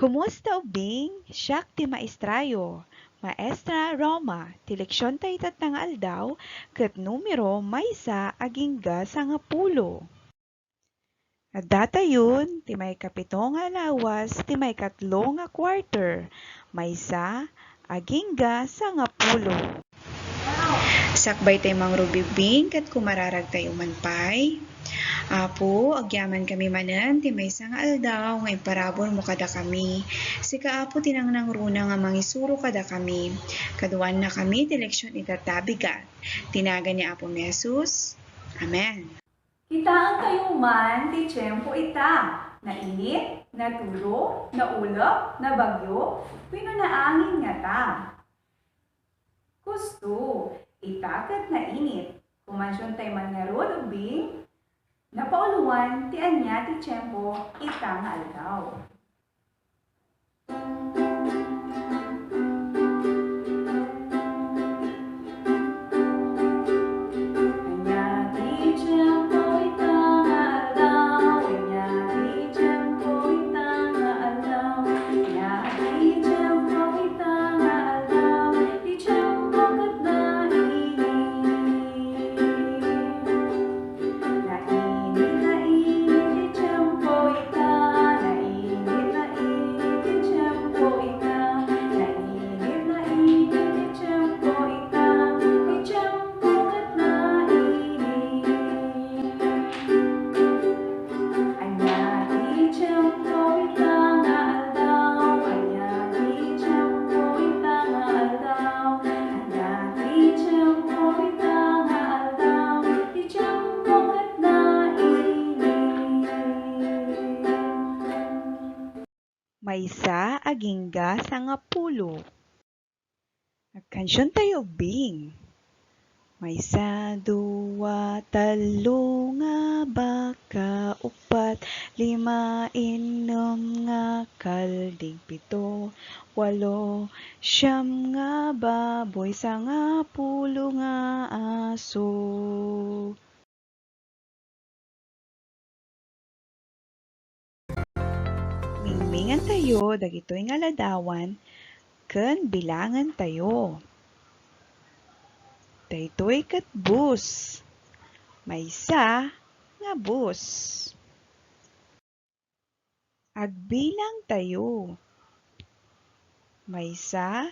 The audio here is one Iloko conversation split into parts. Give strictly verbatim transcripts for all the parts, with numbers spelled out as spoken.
Kumusta, ubbing? Siak ti maestrayo, Maestra Roma, ti leksionta ita nga aldaw ket numero maysa agingga sangapulo. Addatayon ti maikapito nga lawas ti maikatlo nga quarter, maysa agingga sangapulo. Sakbay tay mangrubigbing ket kumararagtayo man pay. Apo, agyamankami manen ti maysa nga aldaw nga imparaburmo kadakami. Sika, Apo, ti nangnangruna nga mangisuro kadakami. Kaduannakami ti leksion ita ta bigat. Ti nagan ni Apo Jesus. Amen. Kitaentayo man ti tiempo ita, nainit, natulo, naulep, nabagyo, wenno naangin ngata. Kusto, ita ket nainit. Kumansiontay man ngarud, ubbing, napauloan ti ania ti tiempo ita nga aldaw. Nainit, nainit ti tiempo ita, nainit, nainit ti tiempo ita, nainit, nainit ti tiempo ita, ti tiempo ket nainit. Ania ti tiempo ita nga aldaw? Ania ti tiempo ita nga aldaw? Ania ti tiempo ita nga aldaw? Ti tiempo ket nainit. Maysa agingga sangapulo. Agkansiontayo, ubbing. Maysa, dua, tallo nga baka, upat, lima, innem nga kalding, pito, walo, siam nga baboy, sangapulo nga aso. Mingmingantayo dagitoy nga ladawan ken bilangentayo. Daytoy ket bus. Maysa nga bus. Agbilangtayo. Maysa,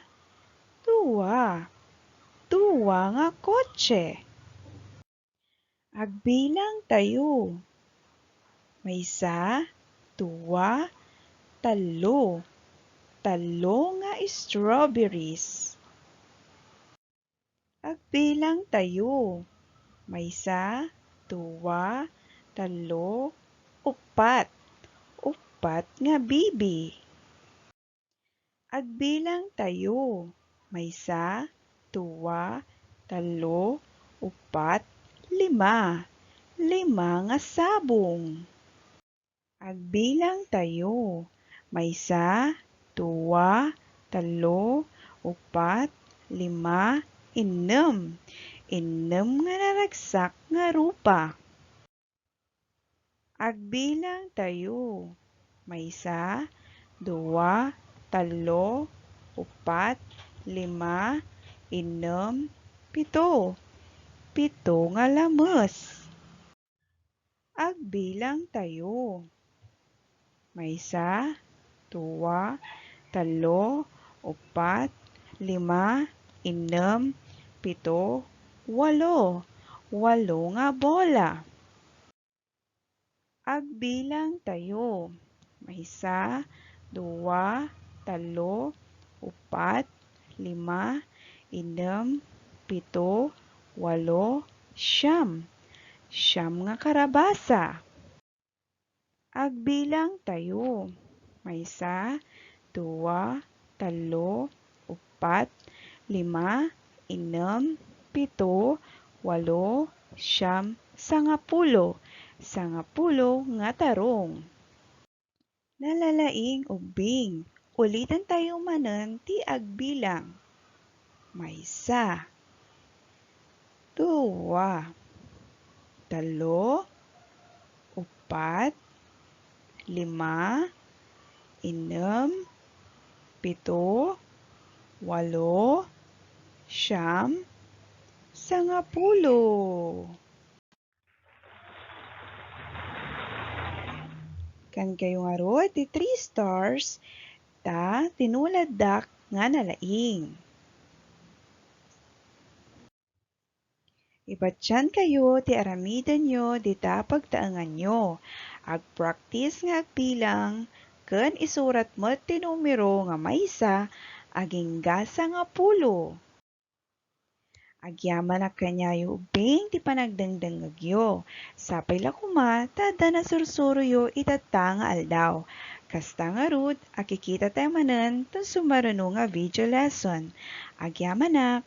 dua, dua nga kotse. Agbilangtayo. Maysa, dua, tallo, tallo nga strawberries. Agbilangtayo. Maysa, dua, tallo, upat. Upat nga bibi. Agbilangtayo. Maysa, dua, tallo, upat, lima. Lima nga sabong. Agbilangtayo. Maysa, dua, tallo, upat, lima, innem. Innem nga naragsak nga rupa. Agbilangtayo. Maysa, dua, tallo, upat, lima, innem, pito. Pito nga lames. Agbilangtayo. Maysa, dua, tallo, upat, lima, innem, pito, walo. Walo nga bola. Agbilangtayo. Maysa, dua, tallo, upat, lima, innem, pito, walo, siam. Siam nga karabasa. Agbilangtayo. Maysa, dua, tallo, upat, lima, innem, pito, walo, siam, sangapulo. Sangapulo nga tarong. Nalalaing ubbing. Ulitentayo manen ti agbilang. Maysa, dua, tallo, upat, lima, Innem, pito, walo, siam, sangapulo. Ken kayo ngarud ti three stars, ta tinuladdak nga nalaing. Ipatian kayo ti aramidenyo dita pagtaenganyo. Agpraktis nga agbilang ken isurat met ti numero nga maysa agingga sangapulo. Agyamanak kaniayo ubing ti panagdengdengngegyo. Sapay la koma ta adda nasursuroyo itatta nga aldaw. Kasta ngarud, a kikitatayo manen ti sumaruno nga video lesson. Agyamanak!